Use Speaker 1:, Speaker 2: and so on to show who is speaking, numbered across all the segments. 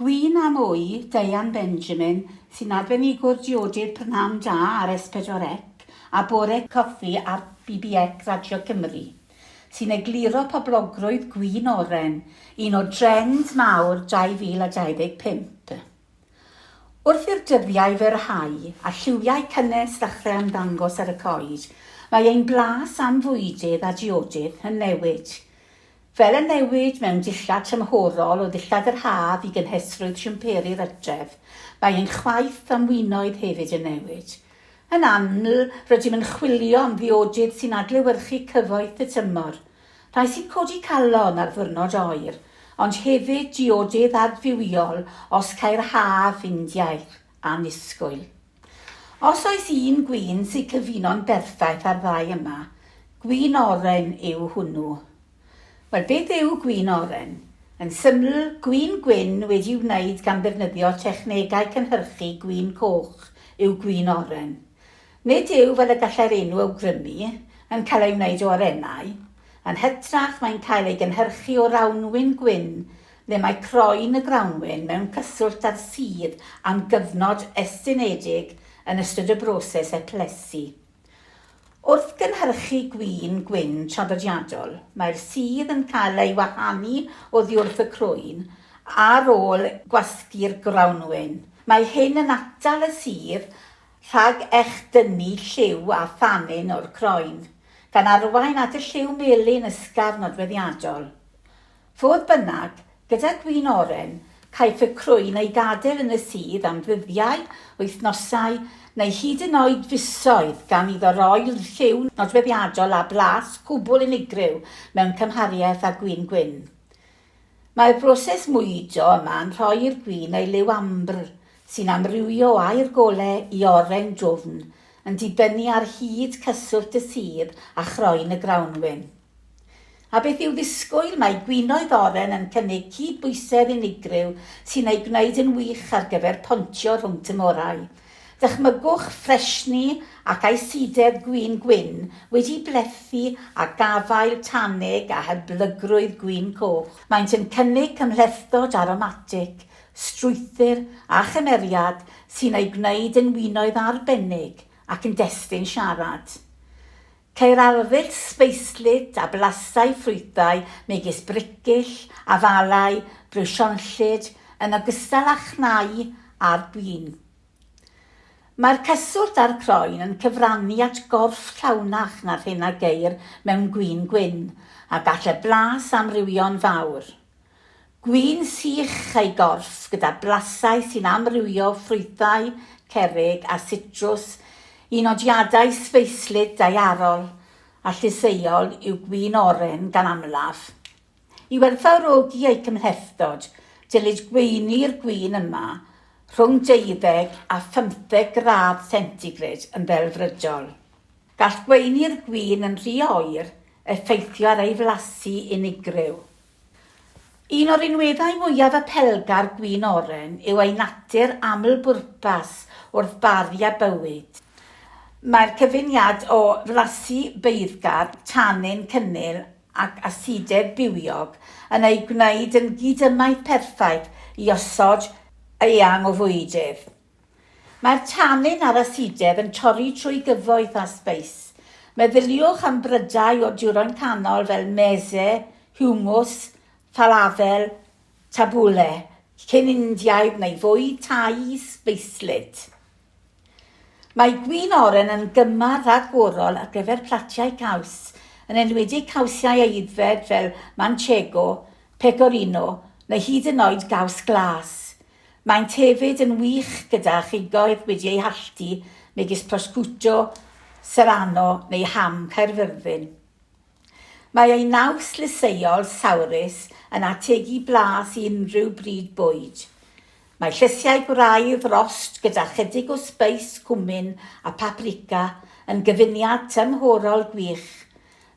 Speaker 1: Gwin a Mwy, Diane Benjamin, sy'n arbenigwr diodydd Prynhawn Da ar S4C a Bore Coffi ar BBC Radio Cymru, sy'n egluro poblogrwydd gwin oren, un o drend mawr 2025. Wrth i'r dyddiau fyrhau a lliwiau cynnes ddechrau ymddangos ar y coed, mae ein blas am fwydydd a diodydd yn newid. Fel y newid mewn dillad tymhorol o ddillad yr haf i gynhesrwydd siwmperi'r hydref, mae ein chwaeth am winoedd hefyd yn newid. Yn aml, rydym yn chwilio am ddiodydd sy'n adlewyrchu cyfoeth y tymor, rhai sy'n codi calon ar ddiwrnod oer, ond hefyd diodydd adfywiol os ceir haf Indiaidd annisgwyl. Os oes un gwin sy'n cyfuno'n berffaith â'r ddau yma, gwin oren yw hwnnw. Wel, beth yw gwin oren? Yn syml, gwin gwyn wedi'i wneud gan ddefnyddio technegau cynhyrchu gwin coch yw gwin oren. Nid yw, fel y gallai'r enw awgrymu, yn cael ei wneud o orennau. Yn hytrach, mae'n cael ei gynhyrchu o rawnwin gwyn, le mae croen y grawnwin mewn cyswllt â'r sudd am gyfnod estynedig yn ystod y broses eplesu. Wrth gynhyrchu gwin gwyn traddodiadol, mae'r sudd yn cael ei wahanu oddi wrth y croen ar ôl gwasgu'r grawnwin. Mae hyn yn atal y sudd rhag echdynnu lliw a thannin o'r croen, gan arwain at y lliw melyn ysgafn nodweddiadol. Fodd bynnag, gyda gwin oren, caiff y crwyn ei gadael yn y sudd am ddyddiau, wythnosau, neu hyd yn oed fisoedd gan iddo roi lliw nodweddiadol a blas cwbl unigryw mewn cymhariaeth â gwin gwyn. Mae'r broses mwydo yma'n rhoi i'r gwin ei liw ambr, sy'n amrywio o aur golau i oren dwfn, yn dibynnu ar hyd cyswllt y sudd a chroen y grawnwin. A beth i'w ddisgwyl, mae gwinoedd oren yn cynnig cydbwysedd unigryw sy'n eu gwneud yn wych ar gyfer pontio rhwng tymhorau. Dychmygwch ffresni ac aesidedd gwin gwyn wedi blethu â gafael tannig a hyblygrwydd gwin coch. Maent yn cynnig cymhlethdod aromatig, strwythur a chymeriad sy'n eu gwneud yn winoedd arbennig ac yn destun siarad. Ceir arddull sbeislyd a blasau ffrwythau megis bricyll, afalau, briwsionllyd, yn ogystal â chnau a'r gwin. Mae'r cyswllt a'r croen yn cyfrannu at gorff llawnach na'r hyn a geir mewn gwin gwyn, a gall y blas amrywio'n fawr. Gwin sych ei gorff gyda blasau sy'n amrywio o ffrwythau, cerrig a sitrws i nodiadau sbeislyd daearol a llysieuol yw gwin oren gan amlaf. I werthfawrogi eu cymhlethdod, dylid gweini'r gwin yma rhwng deuddeg a phymtheg gradd centigrade yn ddelfrydol. Gall gweini'r gwin yn rhy oer effeithio ar ei flasu unigryw. Un o'r rhinweddau mwyaf apelgar gwin oren yw ei natur amlbwrpas wrth baru â bywyd. Mae'r cyfuniad o flasu beiddgar, tannin cynnil ac asidedd bywiog yn ei gwneud yn gydymaith perffaith i osod eang o fwydydd. Mae'r tannin a'r asidedd yn torri trwy gyfoeth a sbeis. Meddyliwch am brydau o'r Dwyrain Canol fel meze, hummus, falafel, tabbouleh, cyn Indiaidd neu fwyd Thai sbeislyd. Mae gwin oren yn gymar rhagorol ar gyfer platiau caws, yn enwedig cawsiau aeddfed fel Manchego, Pecorino neu hyd yn oed gaws glas. Maent hefyd yn wych gyda chigoedd wedi eu halltu megis prosciutto, serrano neu ham Caerfyrddin. Mae ei naws lysieuol sawrus yn ategu blas i unrhyw bryd bwyd. Mae llysiau gwraidd rost gyda chydig o sbeis cwmin a paprika yn gyfuniad tymhorol gwych.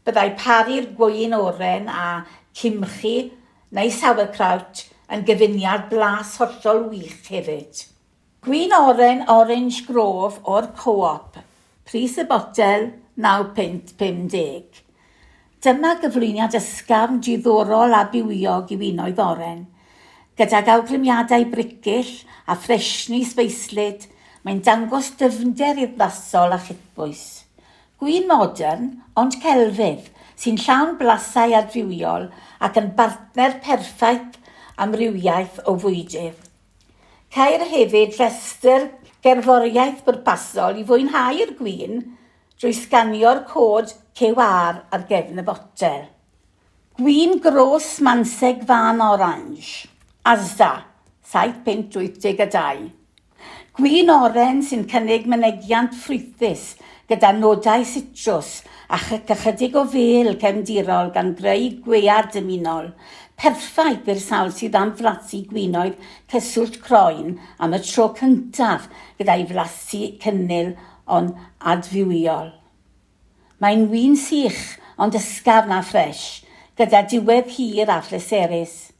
Speaker 1: Byddai paru'r gwin oren â kimchi neu sauerkraut yn gyfuniad blas hollol wych hefyd. Gwin oren Orange Grove o'r Co-op. Pris y botel, 9 punt 50. Dyma gyflwyniad ysgafn, diddorol a bywiog i winoedd oren. Gydag awgrymiadau bricyll a ffresni sbeislyd, mae'n dangos dyfnder urddasol a chytbwys. Gwin modern, ond celfydd, sy'n llawn blasau adfywiol ac yn bartner perffaith amrywiaeth o fwydydd. Ceir hefyd rhestr gerddoriaeth bwrpasol i fwynhau'r gwin drwy sganio'r cod QR ar gefn y botel. Gwin gros Manseg Fan Orange, Asda, 7.82. Gwin oren sy'n cynnig mynegiant ffrwythus gyda nodau sitrws a chychydig o fêl cefndirol gan greu gwead dymunol, perffaith i'r sawl sydd am flasu gwinoedd cyswllt croen am y tro cyntaf gyda'i flasu cynnil ond adfywiol. Mae'n win sych ond ysgafn a ffres, gyda diwedd hir a phleserus.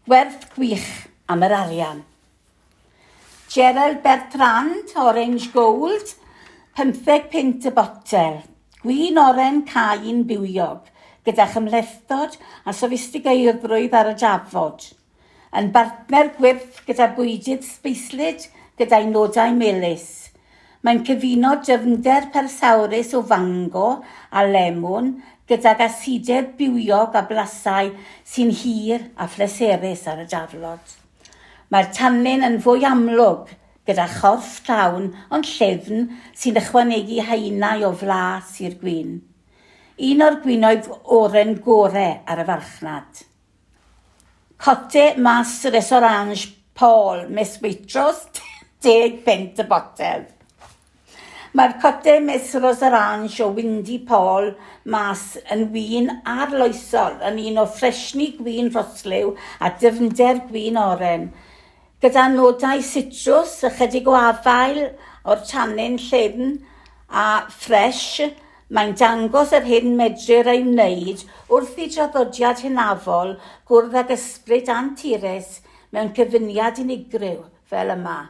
Speaker 1: Gwerth gwych am yr arian. Gerald Bertrand, Orange Gold, 15 punt y botel. Gwin oren cain bywiog, gyda chymhlethdod a soffistigeiddrwydd ar y dafod. Yn bartner gwyrth gyda bwydydd sbeislyd gyda'i nodau melys. Mae'n cyfuno dyfnder persawrus o fango a lemwn gydag asidedd bywiog a blasau sy'n hir a phleserus ar y daflod. Mae'r tannin yn fwy amlwg gyda chorff llawn ond llyfn sy'n ychwanegu haenau o flas i'r gwin. Un o'r gwinoedd oren gore ar y farchnad. Cote Mas Res Orange Paul Miss Waitrose 10 punt y botel. Mae'r Cote Miss Rose Orange o Windy Paul mas yn win arloesol, yn un o ffresni gwin rhosliw a dyfnder gwin oren. Gyda nodau sitrws, ychydig o afael o'r tannin llyfn a ffres, mae'n dangos yr hyn medrir ei wneud wrth i draddodiad hynafol gwrdd ag ysbryd anturus mewn cyfuniad unigryw fel yma.